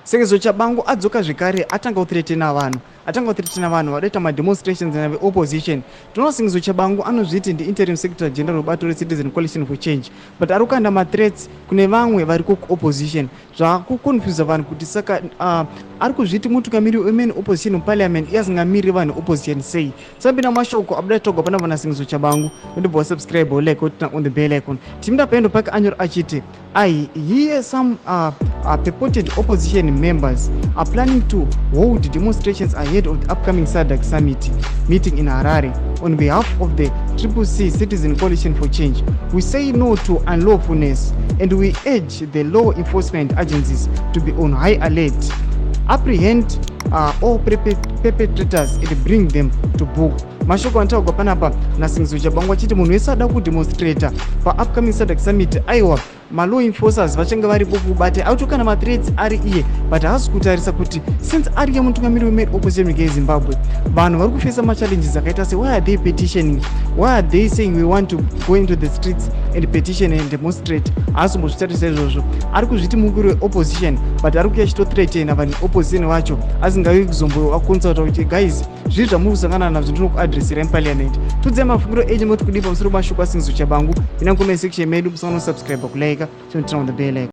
Sengezo Tshabangu adzoka zvekare, atanga kuthreatena vanhu, atanga kuthreatena vanhu vadoita mademonstrations veopposition. Tinoona Sengezo Tshabangu anozviti ndiinterim secretary general webato reCitizen Coalition for Change, but ari kukanda mathreats kune vamwe vari kuopposition, zvakuconfusa vanhu kuti saka ari kuzviti mutungamiri wemain opposition muparliament, iye asingamiriri vanhu opposition sei? Tisapinda mashoko abuda togwa pana vana Sengezo Tshabangu, ndobva wasubscribe, like, turn on the bell icon. Timinda paendo pake anyora achiti, "I hear some purported opposition members are planning to hold demonstrations ahead of the upcoming SADC summit meeting in Harare. On behalf of the Triple C, Citizen Coalition for Change, we say no to unlawfulness and we urge the law enforcement agencies to be on high alert, apprehend all perpetrators and bring them to book." Mashoko anotaurwa panapa naSengezo Tshabangu achiti munhu wese ada kudemonstrata paupcoming SADC summit, aiwa, malaw enforcers vachange varipo kubata. Autokana mathreats ari iye, but haasi kutarisa kuti since ari yemutungamiri wemain opposition munyika yeZimbabwe, vanhu vari kufesa machallenges akaita se why are they petitioning, why are they saying we want to go into the streets and petition and demonstrate? Haasi kumbozvitarisa izvozvo. Ari kuzviti mukuru weopposition, but ari kuya achitothreatena vanhu opposition vacho, asingavi kuzombovakonsulta kuti, "Guys, zvii zvamuri kusangana nazvo? Ndinokuadresera muparliament." Tudzai mafungiro enyu, moti kudii pamusoro pemashoko aSengezo Tshabangu ina comment section medu. Musanganwa kusubscribe, kulike, turn on the bell icon.